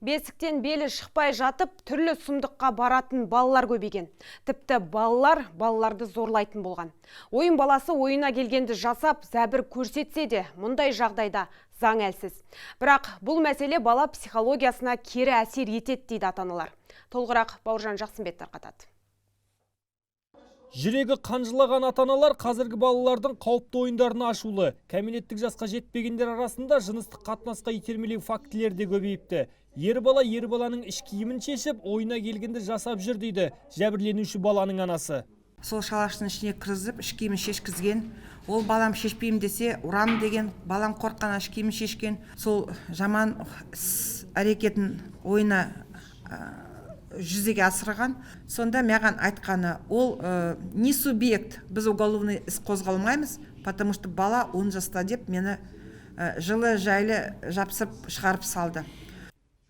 Бесіктен белі шықпай жатып, түрлі сұмдыққа баратын балалар көбейген. Тіпті балалар балаларды зорлайтын болған. Ойын баласы ойына келгенді жасап, зәбір көрсетсе де, мұндай жағдайда заң әлсіз. Бірақ бұл мәселе бала психологиясына кері әсер етеді, дейді ата-аналар. Толығырақ Бауыржан Жақсымбет тарқатады. Жүрегі қанжылаған ата-аналар қазіргі балалардың қауіпті ойындарына ашулы. Кәмелеттік жасқа жетпегендер арасында жыныстық қатынасқа итермелеу фактілері де көбейіпті. Ер бала ер баланың іш киімін шешіп, ойына келгенді жасап жүр, дейді жәбірленуші баланың анасы. Сол шалаштың ішіне кіргізіп, іш киімін шешкізген. Ол балам шешпеймін десе, ұрам деген, балам қорыққаннан іш киімін шешкен. Сол жаман іс әрекетін ойына жүзеге асырған. Сонда маған айтқаны: ол не субъект, біз уголовный іс қозғалмаймыз, потому что бала 10 жаста, деп мені жылы жайлы жапсырып шығарып салды.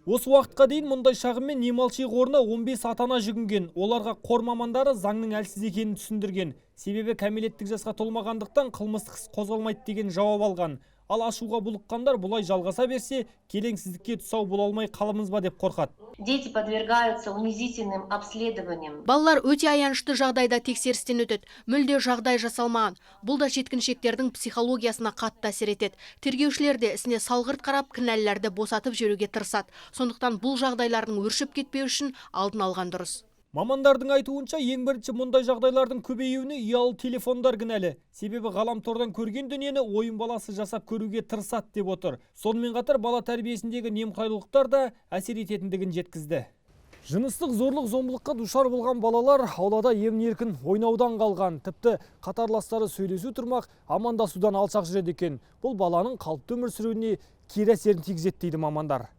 Осы уақытқа дейін мұндай шағыммен «Не молчи» қорына 15 ата-ана жүгінген. Оларға қор мамандары заңның әлсіз екенін түсіндірген. Себебі кәмелеттік жасқа толмағандықтан қылмыстық іс қозғалмайды деген жауап алған. Ал ашуға булыққандар бұлай жалғаса берсе, келеңсіздікке тұсау бола алмай қаламыз ба деп қорқады. Дети подвергаются унизительным обследованиям. Балалар өте аянышты жағдайда тексерістен өтеді. Мүлде жағдай жасалмаған. Бұл да жеткіншектердің психологиясына қатты әсер етеді. Тергеушілер де ісіне салғырт қарап, кінәлілерді босатып жіберуге тырысады. Сондықтан бұл жағдайлардың өршіп кетпеуі үшін алдын алған дұрыс. Мамандардың айтуынша, ең бірінші мұндай жағдайлардың көбеюіне ұялы телефондар кінәлі. Себебі ғаламтордан көрген дүниені ойын баласы жасап көруге тырысады деп отыр. Сонымен қатар бала тәрбиесіндегі немқұрайлылықтар да әсер ететіндігін жеткізді. Жыныстық зорлық зомбылыққа душар болған балалар аулада емін еркін ойнаудан қалған. Тіпті қатарластары сөйлесу тұрмақ, амандасудан алшақ жүреді екен. Бұл баланың қалыпты өмір сүруіне кері әсерін тигізеді, дейді мамандар.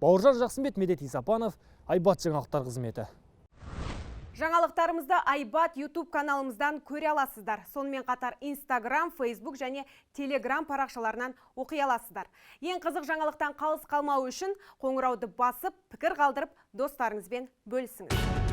Бауыржан Жақсымбет, Медет Исапанов, Айбат жаңалықтар қызметі. Жаңалықтарымызды Айбат YouTube каналымыздан көре аласыздар. Сонымен қатар Instagram, Facebook және Telegram парақшаларынан оқи аласыздар. Ең қызық жаңалықтан қалыс қалмау үшін қоңырауды басып, пікір қалдырып, достарыңызбен бөлісіңіз.